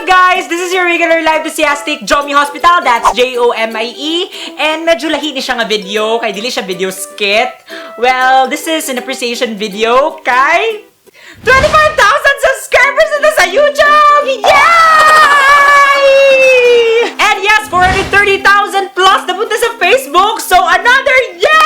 Up, guys? This is your regular live enthusiastic Jomie Hospital. That's Jomie. And medyo lahi ni siya nga video, kay dili siya video skit. Well, this is an appreciation video kay 25,000 subscribers na sa YouTube! Yay! And yes, 430,000 plus na punta sa Facebook. So another yay!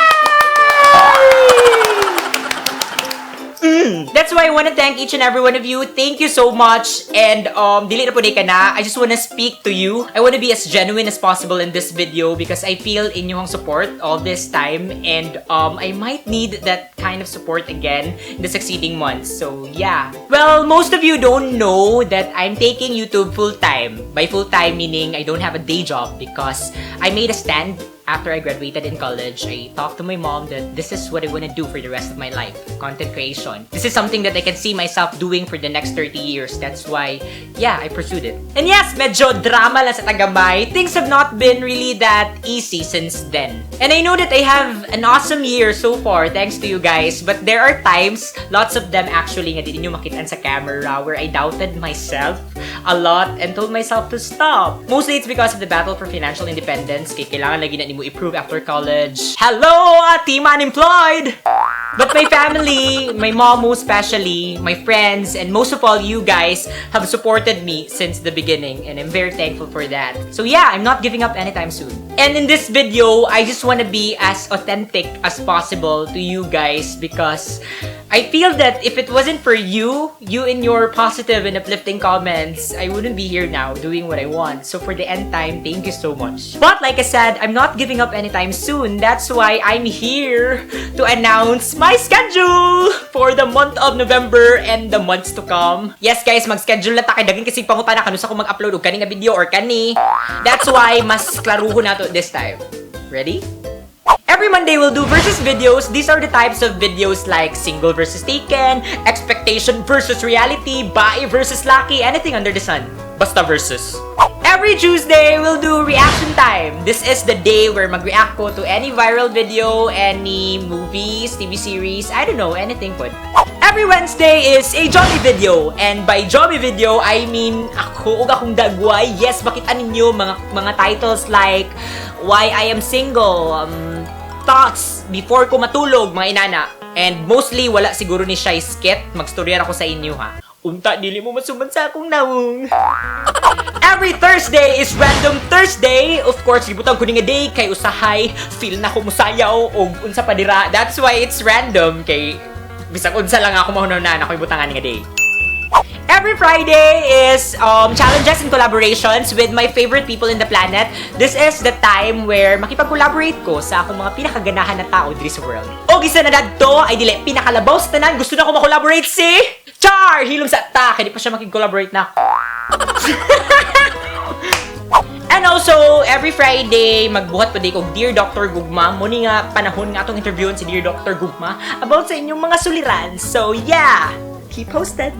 That's why I want to thank each and every one of you. Thank you so much. And dili na po ka na. I just want to speak to you. I want to be as genuine as possible in this video because I feel inyong support all this time and I might need that kind of support again in the succeeding months. So yeah. Well, most of you don't know that I'm taking YouTube full time. By full time meaning I don't have a day job because I made a stand after I graduated in college. I talked to my mom that this is what I want to do for the rest of my life, content creation. This is something that I can see myself doing for the next 30 years. That's why, yeah, I pursued it. And yes, medyo drama lang sa tagamay. Things have not been really that easy since then. And I know that I have an awesome year so far, thanks to you guys. But there are times, lots of them actually, nga di ninyo makitaan sa camera, where I doubted myself a lot and told myself to stop. Mostly it's because of the battle for financial independence. Kay kailangan lagi na nimo i-prove after college. Hello, Team Unemployed! But my family, my mom most especially, my friends, and most of all you guys have supported me since the beginning, and I'm very thankful for that. So yeah, I'm not giving up anytime soon. And in this video, I just want to be as authentic as possible to you guys because I feel that if it wasn't for you, you and your positive and uplifting comments, I wouldn't be here now doing what I want. So for the end time, thank you so much. But like I said, I'm not giving up anytime soon. That's why I'm here to announce my schedule for the month of November and the months to come. Yes guys, mag-schedule na ta kay daghan kasi pangutana kanusa ko mag-upload og kani nga video or kani. That's why mas klaruhon nato this time. Ready? Every Monday, we'll do versus videos. These are the types of videos like single versus taken, expectation versus reality, bae versus laki, anything under the sun. Basta versus. Every Tuesday, we'll do reaction time. This is the day where mag-react ko to any viral video, any movies, TV series, I don't know, anything po. Every Wednesday is a Jomie video. And by Jomie video, I mean ako ug akong dagway. Yes, makita ninyo mga titles like Why I Am Single, thoughts before ko matulog, mga inana. And mostly, wala siguro ni siya skit. Magstorya ako sa inyo, ha. Unta, dili mo masuman sa akong nawong. Every Thursday is Random Thursday. Of course, gibutang ko ni nga day kay usahay feel na ko musayaw og unsa pa dira. That's why it's random kay bisag unsa lang ako mahunahuna ako ibutangan nga day. Every Friday is challenges and collaborations with my favorite people in the planet. This is the time where makipag-collaborate ko sa akong mga pinakaganahan na tao diri sa world. O gisa na dadto ay dili pinakalabaw sa tanan, gusto na ko makolaborate si Char! Hilom sa ta, kay di pa siya makig-collaborate na. And also, every Friday, magbuhat pa di ko Dear Dr. Gugma. Muni nga panahon nga atong interviewon si Dear Dr. Gugma about sa inyong mga suliran. So, yeah! Keep posted!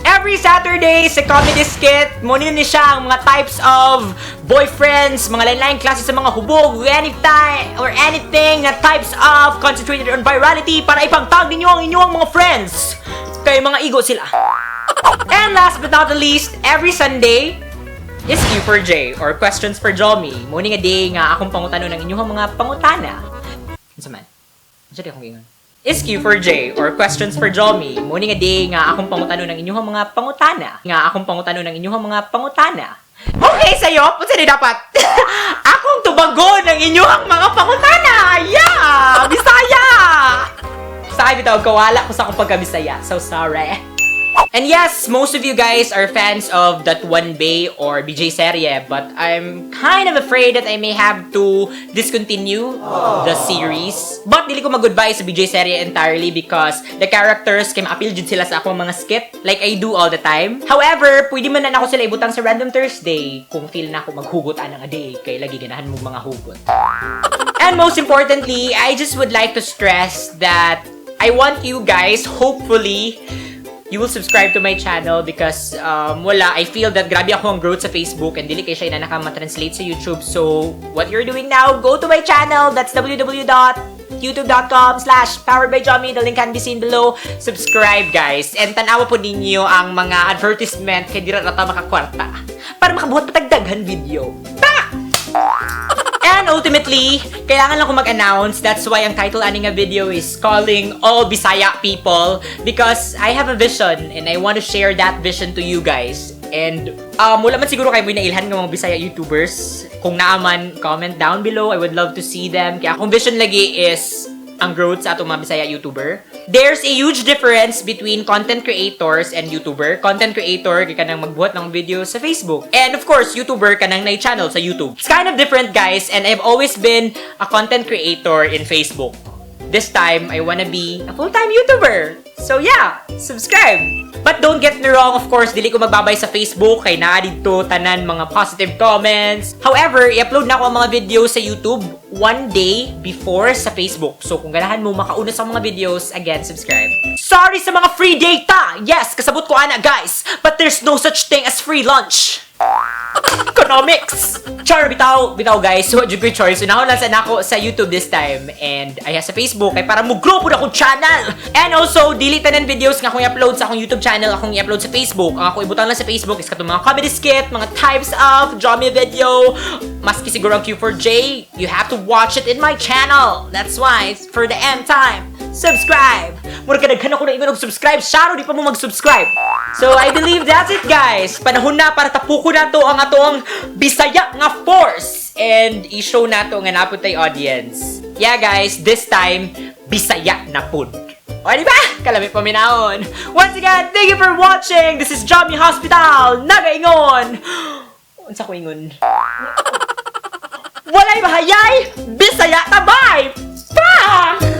Every Saturday sa comedy skit, muni ni siya ang mga types of boyfriends, mga lain-laing klase sa mga hubog, anytime or anything na types of concentrated on virality para ipangtag ninyo ang inyong mga friends. Kay mga igo sila. And last but not the least, every Sunday is Q4J or Questions for Jomie. Muni nga day nga akong pangutanon ng inyong mga pangutana. Unsa man? Unsa di akong giingon? Is Q4J or Questions for Jomie. Muni nga day nga akong pangutanon ng inyong mga pangutana. Nga akong pangutanon ng inyong mga pangutana. Okay, sa'yo, unsa di dapat? Akong tubagon ng inyong mga pangutana! Yeah! Bisaya! Sa bitaw, kawala ko sa akong pagkabisaya. So sorry. And yes, most of you guys are fans of that one bay or BJ Serie, but I'm kind of afraid that I may have to discontinue the series. But dili ko mag-goodbye sa BJ Serie entirely because the characters kay ma-appeal jud sila sa akong mga skit like I do all the time. However, pwede man na ako sila ibutang sa Random Thursday kung feel na ako maghugot ana nga day kay lagi ganahan mo mga hugot. And most importantly, I just would like to stress that I want you guys, hopefully, you will subscribe to my channel because wala, I feel that grabe ako ang growth sa Facebook and dili kay siya na naka-translate sa YouTube. So, what you're doing now, go to my channel. That's www. youtube.com/poweredbyJommy. The link can be seen below. Subscribe, guys. And tanawa po ninyo ang mga advertisement kay dira na ta makakwarta. Para makabuhat pa tag daghan video. Ta! And ultimately, kailangan lang ko mag-announce. That's why ang title ani nga video is "Calling All Bisaya People" because I have a vision and I want to share that vision to you guys. And wala man siguro kay mo nailhan ng mga Bisaya YouTubers. Kung naa man, comment down below. I would love to see them. Kay akong vision lagi is ang growth sa atong mga Bisaya YouTuber. There's a huge difference between content creators and YouTuber. Content creator, kay kanang magbuhat ng video sa Facebook. And of course, YouTuber, kanang na channel sa YouTube. It's kind of different, guys, and I've always been a content creator in Facebook. This time, I wanna be a full-time YouTuber. So yeah, subscribe! But don't get me wrong, of course, dili ko magbabay sa Facebook kay naa didto tanan mga positive comments. However, i-upload na ako ang mga videos sa YouTube one day before sa Facebook. So kung ganahan mo makauna sa mga videos, again, subscribe. Sorry sa mga free data! Yes, kasabot ko ana, guys. But there's no such thing as free lunch. Economics! Char, bitaw, bitaw, guys. So, jud ko'y choice. Unahon lang sa nako sa YouTube this time. And ay sa Facebook kay para mo grow po akong channel. And also, dili tanan videos nga akong i-upload sa akong YouTube channel, akong i-upload sa Facebook. Ang ako ibutang lang sa Facebook is katong mga comedy skit, mga types of drama video. Maski siguro ang Q4J, you have to watch it in my channel. That's why, it's for the end time. Subscribe! Mura ka daghan ako na ingon og subscribe. Sharo, di pa mo mag-subscribe. So, I believe that's it, guys. Panahon na para tapuko nato ang atoang Bisaya nga force. And i-show nato nga naa pud tay audience. Yeah, guys, this time, Bisaya na pud. O, di ba? Kalami paminawon. Once again, thank you for watching. This is Jommy Hospital. Nagaingon. Unsa ko ingon? Walay mahayay! Bisaya tabay! Pa!